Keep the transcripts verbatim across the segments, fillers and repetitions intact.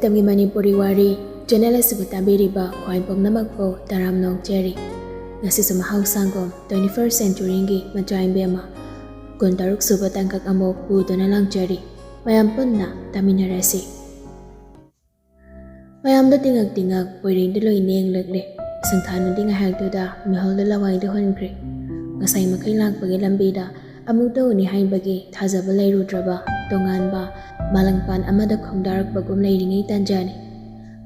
ꯃꯇꯝꯒꯤ ꯃꯅꯤꯄꯨꯔꯤ ꯋꯥꯔꯤ ꯆꯦꯅꯦꯜ ꯑꯁꯤꯕꯨ ꯇꯥꯕꯤꯔꯤꯕ ꯈ꯭ꯋꯥꯏ ꯄꯨꯝꯅꯃꯛꯄꯨ ꯇꯔꯥꯝꯅ ꯑꯣꯛꯆꯔꯤ꯫ ꯉꯁꯤꯁꯨ ꯃꯍꯧꯁꯥꯒꯨꯝ twenty first century ꯒꯤ ꯃꯆꯥ ꯏꯕꯦꯝꯃ ꯀꯨꯟꯇꯔꯨꯛ ꯁꯨꯕ ꯇꯥꯡꯀꯛ ꯑꯃꯨꯛ ꯄꯨꯗꯨꯅ ꯂꯥꯛꯆꯔꯤ꯫ ꯃꯌꯥꯝ ꯄꯨꯟꯅ ꯇꯥꯃꯤꯟꯅꯔꯁꯤ꯫ ꯃꯌꯥꯝꯗꯣ ꯇꯤꯉꯛ ꯇꯤꯉꯛ ꯄꯣꯏꯔꯦꯡꯗ ꯂꯣꯏꯅ ꯌꯦꯡꯂꯛꯂꯦ꯫ ꯁꯤꯡꯊꯥꯅꯨꯗꯤ ꯉꯥꯏꯍꯥꯛꯇꯨꯗ ꯃꯤꯍꯨꯜꯗ ꯂꯋꯥꯏꯗ ꯍꯣꯟꯈ꯭ꯔꯦ꯫ ꯉꯁꯥꯏ ꯃꯈꯩ ꯂꯥꯛꯄꯒꯤ ꯂꯝꯕꯤꯗ ꯑꯃꯨꯛꯇ ꯎꯅꯤ ꯍꯥꯏꯕꯒꯤ ꯊꯥꯖꯕ ꯂꯩꯔꯨꯗ꯭ꯔꯕ ꯇꯣꯉꯥꯟꯕ ꯃꯥꯂꯪꯄꯥꯟ ꯑꯃꯗ ꯈꯣꯡꯗꯥꯔꯛꯄꯒꯨꯝ ꯂꯩꯔꯤꯉꯩ ꯇꯥꯟꯖꯥꯅꯤ꯫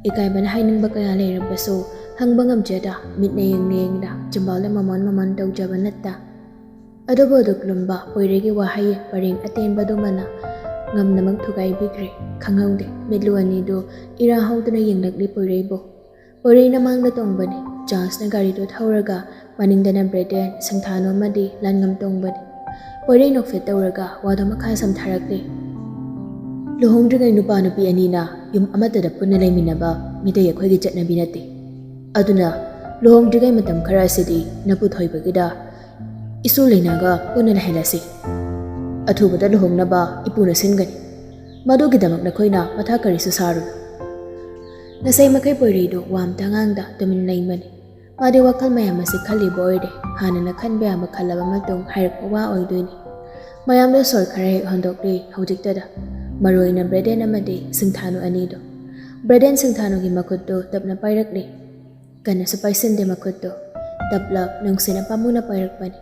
ꯏꯀꯥꯏꯕꯅ ꯍꯥꯏꯅꯤꯡꯕ ꯀꯌꯥ ꯂꯩꯔꯕꯁꯨ ꯍꯪꯕ ꯉꯝꯖꯗ ꯃꯤꯠꯅ ꯌꯦꯡꯅ ꯌꯦꯡꯅ ꯆꯤꯝꯕꯥꯜꯗ ꯃꯃꯣꯟ ꯃꯃꯣꯟ ꯇꯧꯖꯕ ꯅꯠꯇ꯫ ꯑꯗꯨꯕꯨ ꯑꯗꯨꯛ ꯂꯨꯝꯕ ꯄꯣꯏꯔꯩꯒꯤ ꯋꯥꯍꯩ ꯄꯔꯦꯡ ꯑꯇꯦꯟꯕꯗꯨꯃꯅ ꯉꯝꯅꯃꯛ ꯊꯨꯒꯥꯏꯕꯤꯈ꯭ꯔꯦ꯫ ꯈꯪꯍꯧꯗꯦ ꯃꯤꯠꯂꯨ ꯑꯅꯤꯗꯨ ꯏꯔꯥ ꯍꯧꯗꯨꯅ ꯌꯦꯡꯂꯛꯂꯤ ꯄꯣꯏꯔꯩꯕꯨ꯫ ꯄꯣꯏꯔꯩꯅ ꯃꯥꯡꯗ ꯇꯣꯡꯕꯅꯤ꯫ ꯆꯥꯟꯁꯅ ꯒꯥꯔꯤꯗꯨ ꯊꯧꯔꯒ ꯃꯅꯤꯡꯗꯅ ꯕ꯭ꯔꯦꯗꯦꯟ, ꯁꯤꯡꯊꯥꯅꯨ ꯑꯃꯗꯤ ꯂꯥꯟꯉꯝ ꯇꯣꯡꯕꯅꯤ꯫ ꯄꯣꯏꯔꯩ ꯅꯣꯛꯐꯦꯠ ꯇꯧꯔꯒ ꯋꯥꯗꯨ ꯃꯈꯥ ꯁꯝꯊꯔꯛꯂꯤ꯫ ꯂꯨꯍꯣꯡꯗ꯭ꯔꯤꯉꯩ ꯅꯨꯄꯥ ꯅꯨꯄꯤ ꯑꯅꯤꯅ ꯌꯨꯝ ꯑꯃꯠꯇꯗ ꯄꯨꯟꯅ ꯂꯩꯃꯤꯟꯅꯕ ꯃꯤꯇꯩ ꯑꯩꯈꯣꯏꯒꯤ ꯆꯠꯅꯕꯤ ꯅꯠꯇꯦ꯫ ꯑꯗꯨꯅ ꯂꯨꯍꯣꯡꯗ꯭ꯔꯤꯉꯩ ꯃꯇꯝ ꯈꯔ ꯑꯁꯤꯗꯤ ꯅꯄꯨ ꯊꯣꯏꯕꯒꯤꯗ ꯏꯁꯨ ꯂꯩꯅꯥꯒ ꯄꯨꯟꯅ ꯂꯩꯍꯜꯂꯁꯤ꯫ ꯑꯊꯨꯕꯗ ꯂꯨꯍꯣꯡꯅꯕ ꯏꯄꯨꯅ ꯁꯤꯟꯒꯅꯤ꯫ ꯃꯗꯨꯒꯤꯗꯃꯛ ꯅꯈꯣꯏꯅ ꯃꯊꯥ ꯀꯔꯤꯁꯨ ꯁꯥꯔꯨꯅꯨ꯫ ꯉꯁꯥꯏ ꯃꯈꯩ ꯄꯣꯏꯔꯩꯗꯨ ꯋꯥ ꯑꯝꯇ ꯉꯥꯡꯗ ꯇꯨꯃꯤꯟ ꯂꯩꯕꯅꯤ꯫ ꯃꯥꯗꯤ ꯋꯥꯈꯜ ꯃꯌꯥꯝ ꯑꯁꯤ ꯈꯜꯂꯤꯕ ꯑꯣꯏꯔꯦ꯫ ꯍꯥꯟꯅꯅ ꯈꯟꯕ ꯌꯥꯕ ꯈꯜꯂꯕ ꯃꯇꯨꯡ ꯍꯥꯏꯔꯛꯄ ꯋꯥ ꯑꯣꯏꯗꯣꯏꯅꯤ꯫ ꯃꯌꯥꯝꯗꯣ ꯁꯣꯔ ꯈꯔ ꯍꯦꯛ ꯍꯣꯟꯗꯣꯛꯂꯤ ꯍꯧꯖꯤꯛꯇꯗ꯫ ꯃꯔꯨ ꯑꯣꯏꯅ ꯕ꯭ꯔꯦꯗꯦꯟ ꯑꯃꯗꯤ ꯁꯤꯡꯊꯥꯅꯨ ꯑꯅꯤꯗꯣ꯫ ꯕ꯭ꯔꯦꯗꯦꯟ ꯁꯤꯡꯊꯥꯅꯨꯒꯤ ꯃꯈꯨꯠꯇꯨ ꯇꯞꯅ ꯄꯥꯏꯔꯛꯂꯤ꯫ ꯀꯟꯅꯁꯨ ꯄꯥꯏꯁꯤꯟꯗꯦ ꯃꯈꯨꯠꯇꯨ꯫ ꯇꯞꯂꯞ ꯅꯨꯡꯁꯤꯅ ꯄꯥꯝꯃꯨꯅ ꯄꯥꯏꯔꯛꯄꯅꯤ꯫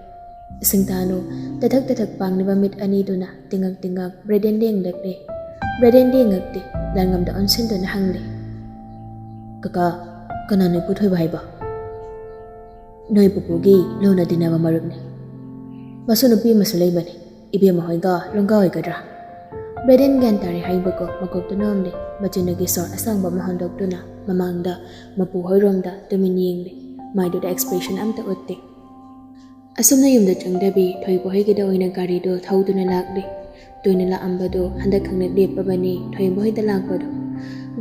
ꯁꯤꯡꯊꯥꯅꯨ ꯇꯊꯛ ꯇꯊꯛ ꯄꯥꯡꯂꯤꯕ ꯃꯤꯠ ꯑꯅꯤꯗꯨꯅ ꯇꯤꯡꯉꯛ ꯇꯤꯡꯉꯛ ꯕ꯭ꯔꯦꯗꯦꯟꯗ ꯌꯦꯡꯂꯛꯂꯦ꯫ ꯕ꯭ꯔꯦꯗꯦꯟꯗ ꯌꯦꯡꯉꯛꯇꯦ꯫ ꯂꯥꯟꯉꯝꯗ ꯑꯣꯟꯁꯤꯟꯗꯨꯅ ꯍꯪꯂꯦ, "ꯀꯀꯥ, ꯀꯅꯥꯅꯣ ꯏꯄꯨ ꯊꯣꯏꯕ ꯍꯥꯏꯕ?" "ꯅꯣꯏ ꯄꯨꯄꯨꯒꯤ ꯂꯨꯅ ꯇꯤꯟꯅꯕ ꯃꯔꯨꯞꯅꯤ꯫ ꯃꯁꯨ ꯅꯨꯄꯤ ꯑꯃꯁꯨ ꯂꯩꯕꯅꯤ꯫ ꯏꯕꯦꯝꯃ ꯍꯣꯏꯒ ꯂꯣꯡꯒꯥ ꯑꯣꯏꯒꯗ꯭ꯔꯥ?" ꯕ꯭ꯔꯦꯗꯦꯟ ꯒ꯭ꯌꯥꯟ ꯇꯥꯔꯦ ꯍꯥꯏꯕꯒꯨꯝ ꯃꯀꯣꯛꯇꯨ ꯅꯣꯝꯂꯦ꯫ ꯃꯆꯤꯟꯗꯒꯤ ꯁꯣꯔ ꯑꯁꯥꯡꯕ ꯑꯃ ꯍꯣꯟꯗꯣꯛꯇꯨꯅ ꯃꯃꯥꯡꯗ ꯃꯄꯨ ꯍꯣꯏꯔꯣꯝꯗ ꯇꯨꯃꯤꯟ ꯌꯦꯡꯂꯦ꯫ ꯃꯥꯏꯗꯨꯗ expression ꯑꯝꯇ ꯎꯠꯇꯦ꯫ ꯑꯁꯨꯝꯅ ꯌꯨꯝꯗ ꯆꯪꯗꯕꯤ ꯊꯣꯏꯕ ꯍꯣꯏꯒꯤꯗ ꯑꯣꯏꯅ ꯒꯥꯔꯤꯗꯨ ꯊꯧꯗꯨꯅ ꯂꯥꯛꯂꯦ꯫ ꯇꯣꯏꯅ ꯂꯥꯛꯑꯝꯕꯗꯨ ꯍꯟꯗꯛ ꯈꯛꯅ ꯂꯦꯞꯄꯕꯅꯤ ꯊꯣꯏꯕ ꯍꯣꯏꯗ ꯂꯥꯛꯄꯗꯨ꯫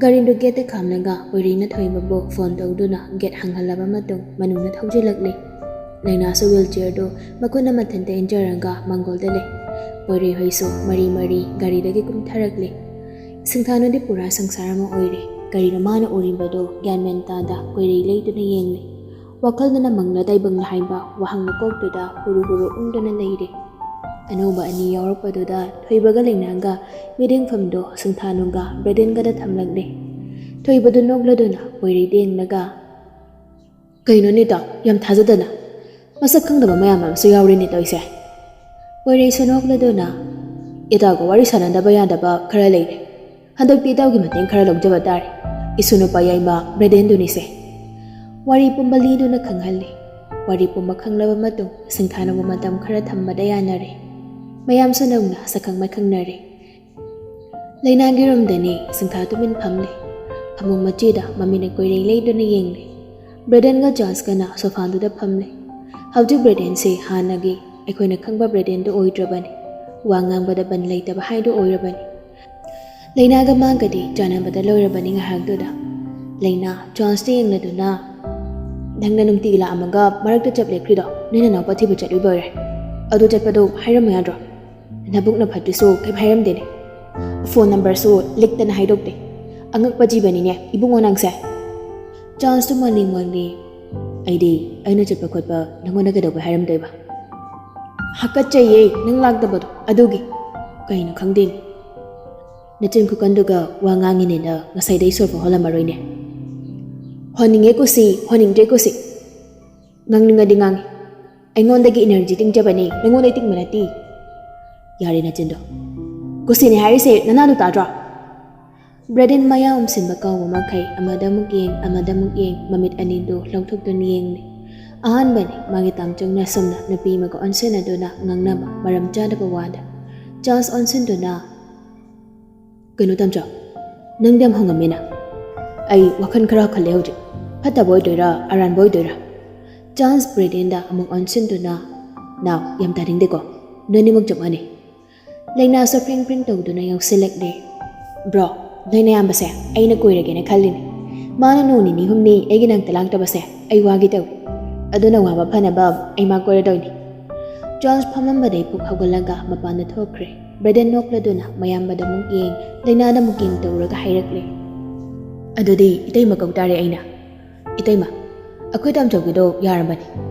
ꯒꯥꯔꯤꯗꯨ ꯒꯦꯠꯇ ꯈꯥꯝꯂꯒ ꯄꯣꯏꯔꯩꯅ ꯊꯣꯏꯕꯕꯨ ꯐꯣꯟ ꯇꯧꯗꯨꯅ ꯒꯦꯠ ꯍꯥꯡꯍꯜꯂꯕ ꯃꯇꯨꯡ ꯃꯅꯨꯡꯗ ꯊꯧꯖꯤꯜꯂꯛꯂꯦ꯫ ꯂꯩꯅꯥꯁꯨ ꯋꯤꯜꯆꯤꯌꯔꯗꯨ ꯃꯈꯨꯠꯅ ꯃꯊꯟꯇ ꯏꯟꯖꯔꯒ ꯃꯥꯡꯒꯣꯜꯗ ꯂꯩ꯫ ꯄꯣꯏꯔꯩ ꯍꯣꯏꯁꯨ ꯃꯔꯤ ꯃꯔꯤ ꯒꯥꯔꯤꯗꯒꯤ ꯀꯨꯝꯊꯔꯛꯂꯦ꯫ ꯁꯤꯡꯊꯥꯅꯨꯗꯤ ꯄꯨꯔꯥ ꯁꯪꯁꯥꯔ ꯑꯃ ꯑꯣꯏꯔꯦ꯫ ꯀꯔꯤꯅꯣ ꯃꯥꯅ ꯎꯔꯤꯕꯗꯣ? ꯒ꯭ꯌꯥꯟ ꯃꯦꯟ ꯇꯥꯗ ꯀꯣꯏꯔꯩ ꯂꯩꯗꯨꯅ ꯌꯦꯡꯂꯤ꯫ ꯋꯥꯈꯜꯗꯅ ꯃꯪꯂ ꯇꯥꯏꯕꯪꯂ ꯍꯥꯏꯕ ꯋꯥꯍꯪ ꯃꯀꯣꯛꯇꯨꯗ ꯍꯨꯔꯨ ꯍꯨꯔꯨ ꯎꯪꯗꯨꯅ ꯂꯩꯔꯦ꯫ ꯑꯅꯧꯕ ꯑꯅꯤ ꯌꯥꯎꯔꯛꯄꯗꯨꯗ ꯊꯣꯏꯕꯒ ꯂꯩꯅꯥꯒ ꯃꯤꯠꯌꯦꯡꯐꯝꯗꯣ ꯁꯤꯡꯊꯥꯅꯨꯒ ꯕ꯭ꯔꯦꯗꯦꯟꯒꯗ ꯊꯝꯂꯛꯂꯦ꯫ ꯊꯣꯏꯕꯗꯨ ꯅꯣꯛꯂꯗꯨꯅ ꯀꯣꯏꯔꯩꯗ ꯌꯦꯡꯂꯒ, "ꯀꯩꯅꯣꯅꯦ ꯏꯇꯥꯎ, ꯌꯥꯝ ꯊꯥꯖꯗꯅ ꯃꯁꯛ ꯈꯪꯗꯕ ꯃꯌꯥꯝ ꯑꯃꯁꯨ ꯌꯥꯎꯔꯤꯅꯦ ꯇꯧꯔꯤꯁꯦ?" ꯀꯣꯏꯔꯩꯁꯨ ꯅꯣꯛꯂꯗꯨꯅ, "ꯏꯇꯥꯎꯒ ꯋꯥꯔꯤ ꯁꯥꯟꯅꯗꯕ ꯌꯥꯗꯕ ꯈꯔ ꯂꯩꯔꯦ꯫ ꯍꯟꯗꯛꯇꯤ ꯏꯇꯥꯎꯒꯤ ꯃꯇꯦꯡ ꯈꯔ ꯂꯧꯖꯕ ꯇꯥꯔꯦ꯫ ꯏꯁꯨ ꯅꯨꯄꯥ ꯌꯥꯏꯃ ꯕ꯭ꯔꯦꯗꯦꯟꯗꯨꯅꯤꯁꯦ꯫" ꯋꯥꯔꯤ ꯄꯨꯝꯕ ꯂꯤꯗꯨꯅ ꯈꯪꯍꯜꯂꯤ꯫ ꯋꯥꯔꯤ ꯄꯨꯝꯕ ꯈꯪꯂꯕ ꯃꯇꯨꯡ ꯁꯤꯡꯊꯥꯅꯕ ꯃꯇꯝ ꯈꯔ ꯊꯝꯕꯗ ꯌꯥꯅꯔꯦ꯫ ꯃꯌꯥꯝꯁꯨ ꯅꯧꯅ ꯁꯛꯈꯪ ꯃꯥꯏꯈꯪꯅꯔꯦ꯫ ꯂꯩꯅꯥꯒꯤ ꯔꯨꯝꯗꯅꯤ ꯁꯤꯡꯊꯥ ꯇꯨꯃꯤꯟ ꯐꯝꯂꯤ꯫ ꯐꯃꯨꯡ ꯃꯆꯤꯗ ꯃꯃꯤꯠꯅ ꯀꯣꯏꯔꯩ ꯂꯩꯗꯨꯅ ꯌꯦꯡꯂꯤ꯫ ꯕ꯭ꯔꯦꯗꯦꯟꯒ ꯖꯣꯟꯁꯀꯅ ꯁꯣꯐꯥꯗꯨꯗ ꯐꯝꯂꯤ꯫ ꯍꯧꯖꯤꯛ ꯕ꯭ꯔꯦꯗꯦꯟꯁꯦ ꯍꯥꯟꯅꯒꯤ ꯑꯩꯈꯣꯏꯅ ꯈꯪꯕ ꯕ꯭ꯔꯦꯗꯦꯟꯗꯨ ꯑꯣꯏꯗ꯭ꯔꯕꯅꯤ꯫ ꯋꯥ ꯉꯥꯡꯕꯗ ꯕꯟ ꯂꯩꯇꯕ ꯍꯥꯏꯗꯨ ꯑꯣꯏꯔꯕꯅꯤ꯫ ꯂꯩꯅꯥꯒ ꯃꯥꯒꯗꯤ ꯆꯥꯟꯅꯕꯗ ꯂꯣꯏꯔꯕꯅꯤ ꯉꯥꯏꯍꯥꯛꯇꯨꯗ꯫ ꯂꯩꯅꯥ ꯖꯣꯟꯁꯇ ꯌꯦꯡꯂꯗꯨꯅ, "ꯅꯪꯅ ꯅꯨꯡꯇꯤꯒꯤ ꯂꯥꯛꯑꯝꯃꯒ ꯃꯔꯛꯇ ꯆꯞ ꯂꯦꯞꯈ꯭ꯔꯤꯗꯣ ꯅꯣꯏ ꯅꯅꯥꯎꯄꯥ ꯊꯤꯕ ꯆꯠꯂꯨꯏꯕ ꯑꯣꯏꯔꯦ꯫ ꯑꯗꯨ ꯆꯠꯄꯗꯣ ꯍꯥꯏꯔꯝꯃꯨ ꯌꯥꯗ꯭ꯔꯣ? ꯅꯕꯨꯛꯅ ꯐꯠꯇ꯭ꯔꯤꯁꯨ ꯀꯩꯝ ꯍꯥꯏꯔꯝꯗꯦꯅꯦ꯫ ꯐꯣꯟ ꯅꯝꯕꯔꯁꯨ ꯂꯤꯛꯇꯅ ꯍꯥꯏꯗꯣꯛꯇꯦ꯫ ꯑꯉꯛꯄ ꯖꯤꯕꯅꯤꯅꯦ ꯏꯕꯨꯡꯉꯣ ꯅꯪꯁꯦ꯫" ꯖꯣꯟꯁꯇꯨ ꯃꯅꯤꯡ ꯃꯥꯡꯂꯤ꯫ "ꯑꯩꯗꯤ ꯑꯩꯅ ꯆꯠꯄ ꯈꯣꯠꯄ ꯅꯪꯉꯣꯟꯗ ꯀꯩꯗꯧꯕꯩ ꯍꯥꯏꯔꯝꯗꯣꯏꯕ?" "ꯍꯥꯀꯠꯆꯩꯌꯦ ꯅꯪ ꯂꯥꯛꯇꯕꯗꯣ ꯑꯗꯨꯒꯤ꯫ ꯀꯩꯅꯣ ꯈꯪꯗꯦꯅꯦ꯫ ꯅꯆꯤꯟ ꯈꯨꯀꯟꯗꯨꯒ ꯋꯥ ꯉꯥꯡꯉꯤꯅꯦꯅ ꯉꯁꯥꯏꯗꯩ ꯁꯣꯔ ꯐꯥꯎ ꯍꯣꯜꯂꯝꯃꯔꯣꯏꯅꯦ꯫" "ꯍꯣꯟꯅꯤꯡꯉꯦ ꯀꯨꯁꯤ, ꯍꯣꯟꯅꯤꯡꯗ꯭ꯔꯦ ꯀꯨꯁꯤ꯫ ꯉꯥꯡꯅꯤꯡꯉꯗꯤ ꯉꯥꯡꯉꯤ꯫ ꯑꯩꯉꯣꯟꯗꯒꯤ ꯏꯅꯔꯖꯤ ꯇꯤꯡꯖꯕꯅꯤ, ꯅꯉꯣꯟꯗꯩ ꯇꯤꯡꯕ ꯅꯠꯇꯦ꯫" "ꯌꯥꯔꯦ ꯅꯆꯤꯟꯗꯣ꯫ ꯀꯨꯁꯤꯅꯦ ꯍꯥꯏꯔꯤꯁꯦ ꯅꯅꯥꯗꯣ ꯇꯥꯗ꯭ꯔꯣ?" ꯕ꯭ꯔꯦꯗꯦꯟ ꯃꯌꯥ ꯎꯝꯁꯤꯟꯕ ꯀꯥꯎꯕ ꯃꯈꯩ ꯑꯃꯗ ꯑꯃꯨꯛ ꯌꯦꯡ, ꯑꯃꯗ ꯑꯃꯨꯛ ꯌꯦꯡ, ꯃꯃꯤꯠ ꯑꯅꯤꯗꯨ ꯂꯧꯊꯣꯛꯇꯨꯅ ꯌꯦꯡꯂꯤ꯫ ꯑꯍꯥꯟꯕꯅꯤ ꯃꯥꯒꯤ ꯇꯥꯝꯆꯧꯅ ꯑꯁꯨꯝꯅ ꯅꯨꯄꯤ ꯑꯃꯒ ꯑꯣꯟꯁꯤꯟꯅꯗꯨꯅ ꯉꯥꯡꯅꯕ ꯃꯔꯝ ꯆꯥꯗꯕ ꯋꯥꯗ꯫ ꯖꯣꯟꯁ ꯑꯣꯟꯁꯤꯟꯗꯨꯅ, "ꯀꯩꯅꯣ ꯇꯥꯝꯆꯧ, ꯅꯪꯗꯤ ꯌꯥꯝ ꯍꯣꯡꯉꯝꯃꯦꯅ꯫ ꯑꯩ ꯋꯥꯈꯜ ꯈꯔ ꯈꯜꯂꯦ ꯍꯧꯖꯤꯛ꯫ ꯐꯠꯇꯕ ꯑꯣꯏꯗꯣꯏꯔꯥ, ꯑꯔꯥꯟꯕ ꯑꯣꯏꯗꯣꯏꯔꯥ?" ꯖꯣꯟꯁ ꯕ꯭ꯔꯦꯗꯦꯟꯗ ꯑꯃꯨꯛ ꯑꯣꯟꯁꯤꯟꯗꯨꯅ, "ꯅꯥꯎ, ꯌꯥꯝ ꯇꯥꯅꯤꯡꯗꯦꯀꯣ꯫ ꯅꯣꯏꯅꯤꯃꯛ ꯆꯞ ꯃꯥꯟꯅꯩ꯫" ꯂꯩꯅꯥꯁꯨ ꯐ꯭ꯔꯤꯡ ꯐ꯭ꯔꯤꯡ ꯇꯧꯗꯨꯅ ꯌꯥꯎꯁꯤꯜꯂꯛꯂꯦ꯫ "ꯕ꯭ꯔꯣ, ꯅꯣꯏ ꯅꯌꯥꯝꯕꯁꯦ ꯑꯩꯅ ꯀꯣꯏꯔꯒꯦꯅ ꯈꯜꯂꯤꯅꯦ꯫ ꯃꯥꯅ ꯅꯣꯡ ꯅꯤꯅꯤ ꯍꯨꯝꯅꯤ ꯑꯩꯒꯤ ꯅꯥꯛꯇ ꯂꯥꯛꯇꯕꯁꯦ ꯑꯩ ꯋꯥꯒꯦ ꯇꯧꯏ꯫ ꯑꯗꯨꯅ ꯋꯥꯕ ꯐꯅꯕ ꯑꯩ ꯃꯥ ꯀꯣꯏꯔꯗꯣꯏꯅꯤ꯫" ꯖꯣꯟꯁ ꯐꯝꯂꯝꯕꯗꯩ ꯄꯨꯛ ꯍꯧꯒꯠꯂꯒ ꯃꯄꯥꯟꯗ ꯊꯣꯛꯈ꯭ꯔꯦ꯫ ꯕ꯭ꯔꯦꯗꯦꯟ ꯅꯣꯛꯂꯗꯨꯅ ꯃꯌꯥꯝꯕꯗ ꯑꯃꯨꯛ ꯌꯦꯡ, ꯂꯩꯅꯥꯗ ꯑꯃꯨꯛ ꯌꯦꯡ ꯇꯧꯔꯒ ꯍꯥꯏꯔꯛꯂꯦ, "ꯑꯗꯨꯗꯤ ꯏꯇꯩꯃ ꯀꯧ ꯇꯥꯔꯦ ꯑꯩꯅ꯫ ꯏꯇꯩꯃ, ꯑꯩꯈꯣꯏ ꯇꯥꯝꯆꯧꯒꯤꯗꯣ ꯌꯥꯔꯕꯅꯤ꯫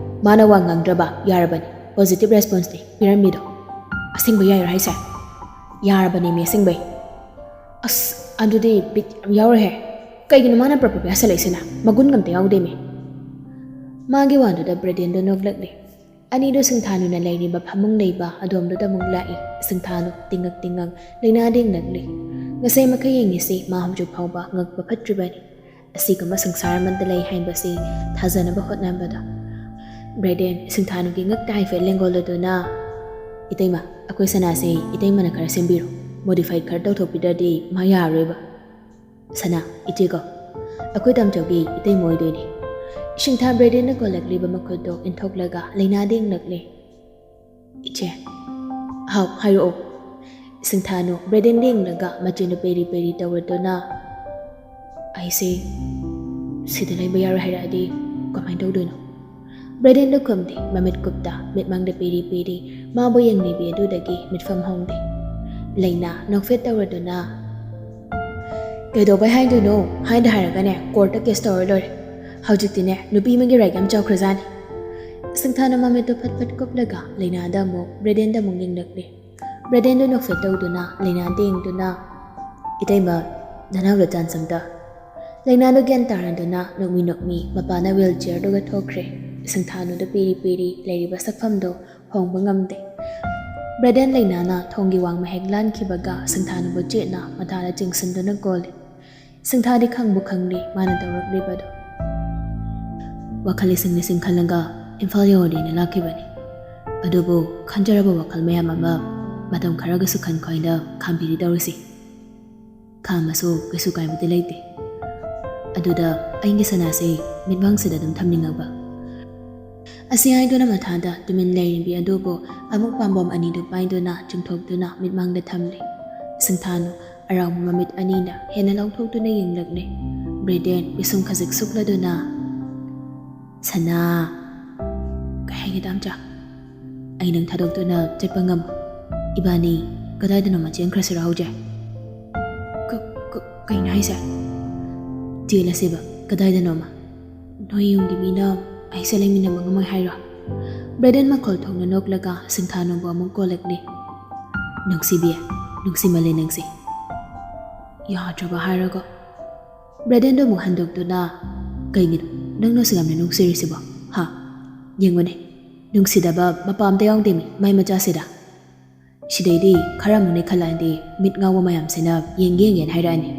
ꯃꯥꯅ ꯋꯥ ꯉꯥꯡꯗ꯭ꯔꯕ ꯌꯥꯔꯕꯅꯤ꯫ ꯄꯣꯖꯤꯇꯤꯚ ꯔꯦꯁꯄꯣꯟꯁꯅꯤ ꯄꯤꯔꯝꯃꯤꯗꯣ꯫ ꯑꯁꯦꯡꯕ ꯌꯥꯏꯔꯣ ꯍꯥꯏꯁꯦ?" "ꯌꯥꯔꯕꯅꯦꯃꯤ, ꯑꯁꯦꯡꯕꯩ꯫" "ꯑꯁ, ꯑꯗꯨꯗꯤ ꯕꯤꯠ ꯌꯥꯝ ꯌꯥꯎꯔꯦꯍꯦ꯫ ꯀꯩꯒꯤꯅꯣ ꯃꯥꯅ ꯄ꯭ꯔꯞ ꯄ꯭ꯔꯞ ꯌꯥꯁꯜꯂꯛꯏꯁꯤꯅ? ꯃꯒꯨꯟ ꯑꯝꯇ ꯌꯥꯎꯗꯦꯃꯤ꯫" ꯃꯥꯒꯤ ꯋꯥꯗꯨꯗ ꯕ꯭ꯔꯦꯗꯦꯟꯗꯣ ꯅꯣꯛꯂꯛꯂꯦ꯫ ꯑꯅꯤꯗꯨ ꯁꯤꯡꯊꯥꯅꯨꯅ ꯂꯩꯔꯤꯕ ꯐꯃꯨꯡ ꯂꯩꯕ ꯑꯗꯣꯝꯗꯨꯗ ꯑꯃꯨꯛ ꯂꯥꯛꯏ꯫ ꯁꯤꯡꯊꯥꯅꯨ ꯇꯤꯡꯉꯛ ꯇꯤꯡꯉꯛ ꯂꯩꯅꯥꯗ ꯌꯦꯡꯂꯛꯂꯤ꯫ ꯉꯁꯤ ꯃꯈꯩ ꯌꯦꯡꯉꯤꯁꯤ ꯃꯥ ꯍꯧꯖꯤꯛ ꯐꯥꯎꯕ ꯉꯛꯄ ꯐꯠꯇ꯭ꯔꯤꯕꯅꯤ꯫ ꯑꯁꯤꯒꯨꯝꯕ ꯁꯪꯁꯥꯔ ꯑꯃꯗ ꯂꯩ ꯍꯥꯏꯕꯁꯤ ꯊꯥꯖꯅꯕ ꯍꯣꯠꯅꯕꯗ꯫ ꯕ꯭ꯔꯦꯗꯦꯟ ꯁꯤꯡꯊꯥꯅꯨꯒꯤ ꯉꯛꯇ ꯍꯥꯏꯐꯦꯠ ꯂꯦꯡꯒꯣꯜꯂꯗꯨꯅ, "ꯏꯇꯩꯃ, ꯑꯩꯈꯣꯏ ꯁꯅꯥꯁꯦ ꯏꯇꯩꯃꯅ ꯈꯔ ꯁꯦꯝꯕꯤꯔꯣ꯫ ꯃꯣꯗꯤꯐꯥꯏ ꯈꯔ ꯇꯧꯊꯣꯛꯄꯤꯗ꯭ꯔꯗꯤ ꯃꯥ ꯌꯥꯔꯔꯣꯏꯕ꯫" "ꯁꯅꯥ, ꯏꯆꯦ ꯀꯧ꯫ ꯑꯩꯈꯣꯏ ꯇꯥꯝꯆꯧꯒꯤ ꯏꯇꯩꯃ ꯑꯣꯏꯗꯣꯏꯅꯦ꯫" ꯁꯤꯡꯊꯥ ꯕ꯭ꯔꯦꯗꯦꯟꯅ ꯀꯣꯜꯂꯛꯂꯤꯕ ꯃꯈꯨꯠꯇꯣ ꯏꯟꯊꯣꯛꯂꯒ ꯂꯩꯅꯥꯗ ꯌꯦꯡꯂꯛꯂꯦ꯫ "ꯏꯆꯦ꯫" "ꯍꯥꯎ, ꯍꯥꯏꯔꯛꯑꯣ꯫" ꯁꯤꯡꯊꯥꯅꯨ ꯕ꯭ꯔꯦꯗꯦꯟꯗ ꯌꯦꯡꯂꯒ ꯃꯆꯤꯟꯗꯨ ꯄꯦꯔꯤ ꯄꯦꯔꯤ ꯇꯧꯔꯗꯨꯅ, "ꯑꯩꯁꯦ ꯁꯤꯗ ꯂꯩꯕ ꯌꯥꯔꯣꯏ ꯍꯥꯏꯔꯛꯑꯗꯤ ꯀꯃꯥꯏꯅ ꯇꯧꯗꯣꯏꯅꯣ?" ꯕ꯭ꯔꯦꯗꯦꯟꯗꯣ ꯈꯨꯝꯗꯦ꯫ ꯃꯃꯤꯠ ꯀꯨꯞꯇ ꯃꯤꯠꯃꯥꯡꯗ ꯄꯦꯔꯤ ꯄꯦꯔꯤ ꯃꯥꯕꯨ ꯌꯦꯡꯂꯤꯕꯤ ꯑꯗꯨꯗꯒꯤ ꯃꯤꯠꯐꯝ ꯍꯣꯡꯗꯦ꯫ ꯂꯩꯅꯥ ꯅꯣꯛꯐꯦꯠ ꯇꯧꯔꯗꯨꯅ, "ꯀꯩꯗꯧꯕꯩ ꯍꯥꯏꯗꯣꯏꯅꯣ? ꯍꯥꯏꯗ ꯍꯥꯏꯔꯒꯅꯦ ꯀꯣꯔꯠꯇ ꯀꯦꯁ ꯇꯧꯔ ꯂꯣꯏꯔꯦ꯫ ꯍꯧꯖꯤꯛꯇꯤꯅꯦ ꯅꯨꯄꯤ ꯑꯃꯒꯤ ꯔꯥꯏꯠ ꯌꯥꯝ ꯆꯥꯎꯈ꯭ꯔꯖꯥꯠꯅꯤ꯫" ꯁꯤꯡꯊꯥꯅ ꯃꯃꯤꯠꯇꯣ ꯐꯠ ꯐꯠ ꯀꯨꯞꯂꯒ ꯂꯩꯅꯥꯗ ꯑꯃꯨꯛ ꯕ꯭ꯔꯦꯗꯦꯟꯗ ꯑꯃꯨꯛ ꯌꯦꯡꯂꯛꯂꯦ꯫ ꯕ꯭ꯔꯦꯗꯦꯟꯗꯣ ꯅꯣꯛꯐꯦꯠ ꯇꯧꯗꯨꯅ ꯂꯩꯅꯥꯗ ꯌꯦꯡꯗꯨꯅ, "ꯏꯇꯩꯃ, ꯅꯅꯥꯎꯗ ꯆꯥꯟꯁ ꯑꯝꯇ꯫" ꯂꯩꯅꯥꯗꯣ ꯒ꯭ꯌꯥꯟ ꯇꯥꯔꯗꯨꯅ ꯅꯣꯛꯃꯤ ꯅꯣꯛꯃꯤ ꯃꯄꯥꯅ ꯋꯤꯜ ꯆꯤꯌꯔꯗꯨꯒ ꯊꯣꯛꯈ꯭ꯔꯦ꯫ ꯁꯤꯡꯊꯥꯅꯨꯗ ꯄꯤꯔꯤ ꯄꯤꯔꯤ ꯂꯩꯔꯤꯕ ꯁꯛꯐꯝꯗꯣ ꯍꯣꯡꯕ ꯉꯝꯗꯦ꯫ ꯕ꯭ꯔꯦꯗꯦꯟ ꯂꯩꯅꯥꯅ ꯊꯣꯡꯒꯤ ꯋꯥꯡꯃ ꯍꯦꯛ ꯂꯥꯟꯈꯤꯕꯒ ꯁꯤꯡꯊꯥꯅꯨꯕꯨ ꯆꯦꯠꯅ ꯃꯊꯥꯗ ꯆꯤꯡꯁꯤꯟꯗꯨꯅ ꯀꯣꯜꯂꯤ꯫ ꯁꯤꯡꯊꯥꯗꯤ ꯈꯪꯕꯨ ꯈꯪꯂꯤ ꯃꯥꯅ ꯇꯧꯔꯛꯂꯤꯕꯗꯣ꯫ "ꯋꯥꯈꯜ ꯂꯤꯁꯤꯡ ꯂꯤꯁꯤꯡ ꯈꯜꯂꯒ ꯏꯝꯐꯥꯜ ꯌꯧꯔꯦꯅ ꯂꯥꯛꯈꯤꯕꯅꯤ꯫ ꯑꯗꯨꯕꯨ ꯈꯟꯖꯔꯕ ꯋꯥꯈꯜ ꯃꯌꯥꯝ ꯑꯃ ꯃꯇꯝ ꯈꯔꯒꯁꯨ ꯈꯟ ꯈꯣꯏꯅ ꯈꯥꯝꯕꯤꯔꯤ ꯇꯧꯔꯤꯁꯤ꯫ ꯈꯥꯝꯃꯁꯨ ꯀꯩꯁꯨ ꯀꯥꯏꯕꯗꯤ ꯂꯩꯇꯦ꯫ ꯑꯗꯨꯗ ꯑꯩꯒꯤ ꯁꯅꯥꯁꯦ ꯃꯤꯠꯃꯥꯡꯁꯤꯗ ꯑꯗꯨꯝ ꯊꯝꯅꯤꯡꯉꯕ꯫" ꯑꯁꯤ ꯍꯥꯏꯗꯨꯅ ꯃꯊꯥꯗ ꯇꯨꯃꯤꯟ ꯂꯩꯔꯤꯕꯤ ꯑꯗꯨꯕꯨ ꯑꯃꯨꯛ ꯄꯥꯝꯕꯣꯝ ꯑꯅꯤꯗꯨ ꯄꯥꯏꯗꯨꯅ ꯆꯤꯡꯊꯣꯛꯇꯨꯅ ꯃꯤꯠꯃꯥꯡꯗ ꯊꯝꯂꯤ꯫ ꯁꯤꯡꯊꯥꯅꯨ ꯑꯔꯥꯎꯕ ꯃꯃꯤꯠ ꯑꯅꯤꯅ ꯍꯦꯟꯅ ꯂꯥꯎꯊꯣꯛꯇꯨꯅ ꯌꯦꯡꯂꯛꯂꯦ꯫ ꯕ꯭ꯔꯦꯗꯦꯟ ꯄꯤꯁꯨꯝ ꯈꯖꯤꯛ ꯁꯨꯛꯂꯗꯨꯅ, "ꯁꯅꯥ, ꯀꯩ ꯍꯥꯏꯒꯦ ꯇꯥꯝꯆꯥ? ꯑꯩ ꯅꯪ ꯊꯥꯗꯣꯛꯇꯨꯅ ꯆꯠꯄ ꯉꯝꯃꯣꯏ꯫ ꯏꯕꯥꯅꯤ ꯀꯗꯥꯏꯗꯅꯣꯃ ꯆꯦꯟꯈ꯭ꯔꯁꯤꯔꯣ ꯍꯧꯖꯤꯛ? ꯀ- ꯀ- ꯀꯩꯅꯣ ꯍꯥꯏꯁꯦ? ꯆꯦꯜꯂꯁꯦꯕ ꯀꯗꯥꯏꯗꯅꯣꯃ꯫ ꯅꯣꯏ ꯌꯨꯝꯒꯤ ꯃꯤꯅ ꯑꯩꯁꯦ ꯂꯩꯃꯤꯟꯅꯕ ꯉꯝꯃꯣꯏ ꯍꯥꯏꯔꯣ? ꯕ꯭ꯔꯦꯗꯦꯟ ꯃꯈꯣꯜ ꯊꯣꯛꯅ ꯅꯣꯛꯂꯒ ꯁꯤꯡꯊꯥꯅꯧꯕꯨ ꯑꯃꯨꯛ ꯀꯣꯜꯂꯛꯂꯤ꯫ ꯅꯨꯡꯁꯤꯕꯤ, ꯅꯨꯡꯁꯤꯃꯜꯂꯦ ꯅꯪꯁꯦ꯫ ꯌꯥꯗ꯭ꯔꯕ ꯍꯥꯏꯔꯒ꯫ ꯕ꯭ꯔꯦꯗꯦꯟꯗꯣ ꯑꯃꯨꯛ ꯍꯟꯗꯣꯛꯇꯨꯅ, "ꯀꯩꯒꯤꯅꯣ ꯅꯪꯅꯁꯨ ꯌꯥꯝꯅ ꯅꯨꯡꯁꯤꯔꯤꯁꯤꯕꯣ? ꯍꯥ? ꯌꯦꯡꯉꯨꯅꯦ, ꯅꯨꯡꯁꯤꯗꯕ ꯃꯄꯥ ꯑꯝꯇ ꯌꯥꯎꯗꯦꯃꯤ ꯃꯥꯏ ꯃꯆꯥꯁꯤꯗ꯫ ꯁꯤꯗꯩꯗꯤ ꯈꯔ ꯑꯃꯨꯛ ꯅꯩꯈꯠꯂꯛꯑꯗꯤ ꯃꯤꯠ ꯉꯥꯎꯕ ꯃꯌꯥꯝꯁꯤꯅ ꯌꯦꯡꯒꯦ ꯌꯦꯡꯒꯦꯅ ꯍꯥꯏꯔꯛꯑꯅꯤ꯫"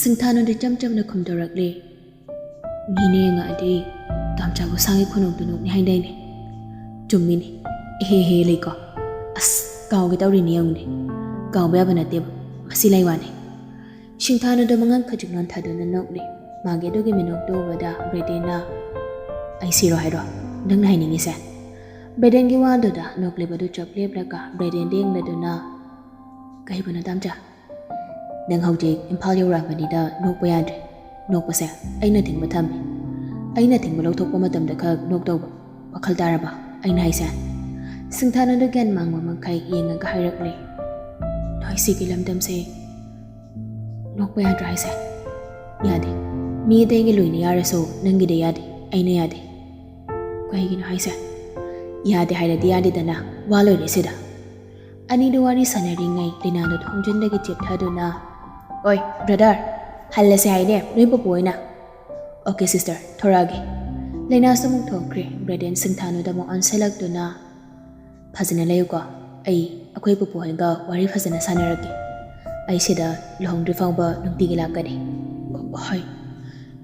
ꯁꯤꯡꯊꯥꯅꯧꯗꯤ ꯏꯆꯝ ꯆꯝꯅ ꯈꯨꯝꯗꯣꯔꯛꯂꯤ꯫ "ꯃꯤꯅ ꯌꯦꯡꯉꯛꯑꯗꯤ ꯇꯥꯝꯆꯥꯕꯨ ꯁꯥꯒꯤ ꯈꯨꯅꯣꯛꯇꯨ ꯅꯣꯛꯅꯤ ꯍꯥꯏꯗꯥꯏꯅꯦ?" ꯆꯨꯝꯃꯤꯅꯦ꯫ "ꯑꯦꯍꯦ ꯍꯦ ꯂꯩꯀꯣ꯫ ꯑꯁ, ꯀꯥꯎꯒꯦ ꯇꯧꯔꯤꯅꯤ ꯌꯦꯡꯉꯨꯅꯦ꯫ ꯀꯥꯎꯕ ꯌꯥꯕ ꯅꯠꯇꯦꯕ꯫ ꯃꯁꯤ ꯂꯩ ꯋꯥꯅꯤ꯫" ꯁꯤꯡꯊꯥꯅꯧꯗꯣ ꯃꯉꯛ ꯈꯖꯤꯛ ꯅꯣꯟꯊꯗꯨꯅ ꯅꯣꯛꯂꯤ꯫ ꯃꯥꯒꯤ ꯑꯗꯨꯒꯤ ꯃꯤꯅꯣꯛꯇꯨ ꯎꯕꯗ ꯕ꯭ꯔꯦꯗꯦꯟꯅ, "ꯑꯩ ꯁꯤꯔꯣ ꯍꯥꯏꯔꯣ ꯅꯪꯅ ꯍꯥꯏꯅꯤꯡꯉꯤꯁꯦ?" ꯕ꯭ꯔꯦꯗꯦꯟꯒꯤ ꯋꯥꯗꯨꯗ ꯅꯣꯛꯂꯤꯕꯗꯨ ꯆꯞ ꯂꯦꯞꯂꯒ ꯕ꯭ꯔꯦꯗꯦꯟꯗ ꯌꯦꯡꯂꯗꯨꯅ, "ꯀꯩꯕꯨꯅꯣ ꯇꯥꯝꯆꯥ? ꯅꯪ ꯍꯧꯖꯤꯛ ꯏꯝꯐꯥꯜ ꯌꯧꯔꯛꯑꯕꯅꯤꯅ ꯅꯣꯛꯄ ꯌꯥꯗ꯭ꯔꯦ꯫ ꯅꯣꯛꯄꯁꯦ ꯑꯩꯅ ꯊꯤꯡꯕ ꯊꯝꯃꯦ꯫ ꯑꯩꯅ ꯊꯤꯡꯕ ꯂꯧꯊꯣꯛꯄ ꯃꯇꯝꯗ ꯈꯛ ꯅꯣꯛꯇꯧꯕ꯫ ꯋꯥꯈꯜ ꯇꯥꯔꯕ ꯑꯩꯅ ꯍꯥꯏꯁꯦ?" ꯁꯤꯡꯊꯥꯅꯧꯗꯣ ꯒ꯭ꯌꯥꯟ ꯃꯥꯡꯕ ꯃꯈꯩ ꯌꯦꯡꯉꯒ ꯍꯥꯏꯔꯛꯂꯤ꯫ "ꯅꯣꯏ ꯁꯤꯒꯤ ꯂꯝꯗꯝꯁꯦ ꯅꯣꯛꯄ ꯌꯥꯗ꯭ꯔꯥ ꯍꯥꯏꯁꯦ?" "ꯌꯥꯗꯦ꯫ ꯃꯤ ꯑꯇꯩꯒꯤ ꯂꯣꯏꯅ ꯌꯥꯔꯁꯨ ꯅꯪꯒꯤꯗꯤ ꯌꯥꯗꯦ, ꯑꯩꯅ ꯌꯥꯗꯦ꯫" "ꯀꯩꯒꯤꯅꯣ ꯍꯥꯏꯁꯦ?" "ꯌꯥꯗꯦ ꯍꯥꯏꯔꯗꯤ ꯌꯥꯗꯦꯗꯅ, ꯋꯥ ꯂꯣꯏꯔꯦ ꯁꯤꯗ꯫" ꯑꯅꯤꯗꯨ ꯋꯥꯔꯤ ꯁꯥꯟꯅꯔꯤꯉꯩ ꯂꯤꯅꯥꯗꯣ ꯊꯣꯡꯖꯤꯟꯗꯒꯤ ꯆꯦꯞꯊꯗꯨꯅ, "ꯑꯣꯏ ꯕ꯭ꯔꯗꯔ, ꯍꯜꯂꯁꯦ ꯍꯥꯏꯅꯦ ꯅꯣꯏ ꯄꯨꯄꯨ ꯍꯣꯏꯅ꯫" "Okay sister, ꯊꯣꯔꯛꯑꯒꯦ꯫" ꯂꯤꯅꯥꯁꯨ ꯑꯃꯨꯛ ꯊꯣꯛꯈ꯭ꯔꯦ꯫ ꯕ꯭ꯔꯦꯗꯦꯟ ꯁꯤꯡꯊꯥꯅꯨꯗ ꯑꯃꯨꯛ ꯑꯣꯟꯁꯤꯜꯂꯛꯇꯨꯅ, "ꯐꯖꯅ ꯂꯩꯌꯨꯀꯣ꯫ ꯑꯩ ꯑꯩꯈꯣꯏ ꯄꯨꯄꯨ ꯍꯣꯏꯒ ꯋꯥꯔꯤ ꯐꯖꯅ ꯁꯥꯟꯅꯔꯛꯀꯦ꯫ ꯑꯩ ꯁꯤꯗ ꯂꯨꯍꯣꯡꯗ꯭ꯔꯤ ꯐꯥꯎꯕ ꯅꯨꯡꯇꯤꯒꯤ ꯂꯥꯛꯀꯅꯤ꯫" "ꯍꯣꯏ꯫